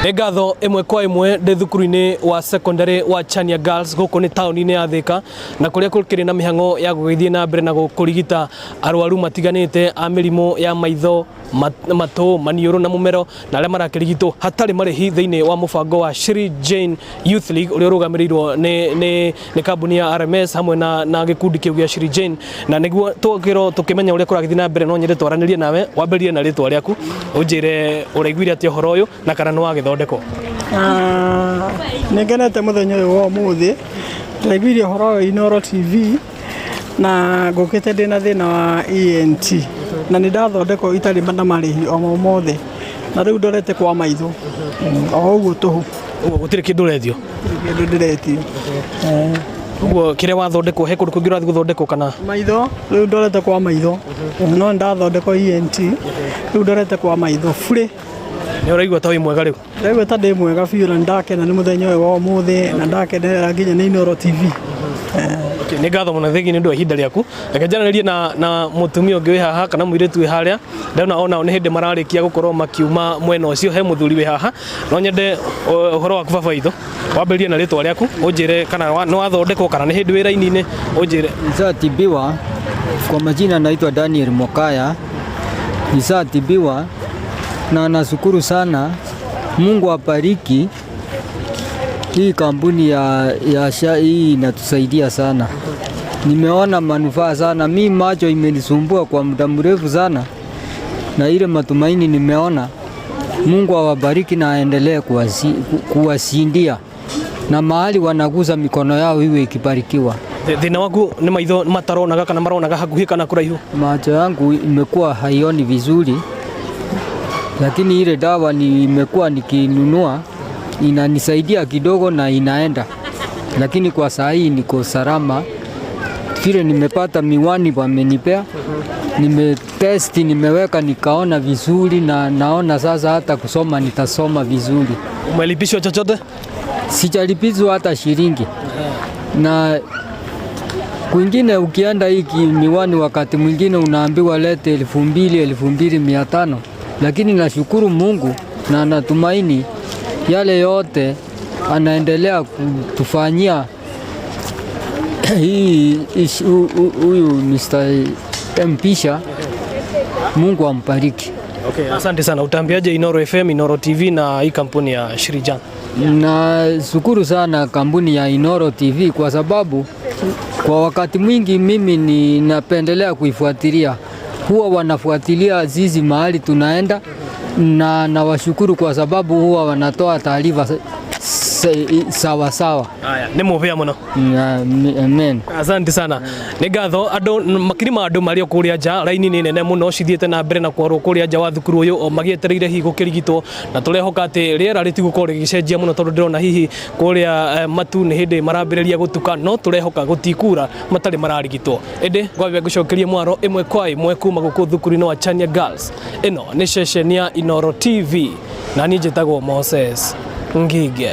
Nĩ ngatho ĩmwe kwa ĩmwe ndĩ thukuru-inĩ wa secondary wa Chania Girls gũkũ nĩ taũni-inĩ ya Thika, na kũrĩa gũkĩrĩ na mĩhang'o ya gũgĩthiĩ na mbere na kũrigita arwaru matiganĩte a mĩrimũ ya maitho, matũ, maniũrũ na mũmero, na arĩa marakĩrigitwo hatarĩ marĩhi thĩinĩ wa mũbango wa Shri Jane Youth League ũrĩa ũrũgamĩrĩirwo nĩ kambuni ya RMS hamwe na gĩkundi kĩu gĩa Shri Jane. Na nĩguo tũkĩrwo tũkĩmenya ũrĩa kũragĩthiĩ na mbere, no nyende twaranĩrie nawe, wambĩrĩrie na rĩtwa rĩaku, ũnjĩre ũraiguire atĩa ũhoro ũyũ na kana nĩ wagĩthondekwo. Ah, nĩ ngenete mũthenya ũyũ wa ũmũthĩ. Ndaiguire ũhoro ũyũ Inooro TV na ngũkĩte ndĩna thĩna wa ENT na nĩ ndathondekwo itarĩ na marĩhi o mothe, na rĩu ndorete kwa maitho o ũguo tũhũ. Ũguo gũtirĩ kĩndũ ũretio? Gũtirĩ kĩndũ ndĩretio. Ũguo kĩrĩa wathondekwo, he kũndũ kũngĩ ũrathiĩ gũthondekwo kana? Maitho, rĩu ndorete kwa maitho, no nĩ ndathondekwo ENT, rĩu ndorete kwa maitho burĩ. Nĩ ũraigua ta wĩ mwega rĩu? Ndaigua ta ndĩ mwega biũ na nĩndakena nĩ mũthenya ũyũ wa ũmũthĩ na ndakenerera nginya nĩ Inooro TV. Okay, nĩ ngatho mũno thengi nĩ ũndũ wa ihinda rĩaku. Reke njaranĩrie na mũtumia ũngĩ wĩ haha kana mũirĩtu wĩ harĩa. Ndona onao nĩ hĩndĩ mararĩkia gũkorwo makiuma mwena ũcio, he mũthuri wĩ haha. No nyende ũhoro waku, baba witũ. Wambĩrĩrie na rĩtwa rĩaku, ũnjĩre kana nĩ wathondekwo kana nĩ hĩndĩ wĩ raini-inĩ, ũnjĩre. Nishatibiwa. Kwa majina naitwa Daniel Mokaya. Nishatibiwa na nashukuru sana. Mungu abariki hii kampuni ya SHA, hii inatusaidia sana. Nimeona manufaa sana. Mi macho imenisumbua kwa muda mrefu sana, na ile matumaini nimeona. Mungu awabariki na aendelee kuwashindia na mahali wanagusa mikono yao iwe ikibarikiwa. Thĩna waku nĩ maitho mataronaga kana maronaga hakuhĩ kana kũraihu? Macho yangu imekuwa haioni vizuri, lakini ile dawa nimekuwa nikinunua inanisaidia kidogo na inaenda, lakini kwa saa hii niko salama. Vile nimepata miwani wamenipea, nimetest, nimeweka nikaona vizuri, na naona sasa hata kusoma nitasoma vizuri. Umelipishwa chochote? Sijalipizwa hata shilingi. Na kwingine ukienda hiki miwani, wakati mwingine unaambiwa lete 2000, 2500, lakini nashukuru Mungu na natumaini yale yote anaendelea kutufanyia hii huyu Mr. Mpisha, Mungu ambariki. Okay, asante sana. Utaambiaje Inooro FM, Inooro TV na hii kampuni ya Shrijan? Nashukuru sana kampuni ya Inooro TV kwa sababu kwa wakati mwingi mimi ninapendelea kuifuatilia. Huwa wanafuatilia sisi mahali tunaenda, na nawashukuru kwa sababu huwa wanatoa taarifa sawa sawa. Haya, nĩ mũhĩa mũno. Amen. Asante sana. Nĩ ngatho. Andũ makiri ma andũ marĩ o kũrĩa nja, raini nĩ nene mũno cithiĩte na mbere na kwarwo kũrĩa nja wa thukuru ũyũ o magĩetereire hihi gũkĩrigitwo, na tũrehoka atĩ rĩera rĩtigũkorwo rĩgĩcenjia mũno tondũ ndĩrona hihi kũrĩa matu nĩ hĩndĩ marambĩrĩria gũtuka, no tũrehoka gũtikura matarĩ mararigitwo. Ĩndĩ ngwambia ngũcokerie mwaro ĩmwe kwa ĩmwe kuma gũkũ thukuru-inĩ wa Chania Girls. Ĩno nĩ ceceni ya Inooro TV na niĩ njĩtagwo Moses Ngige.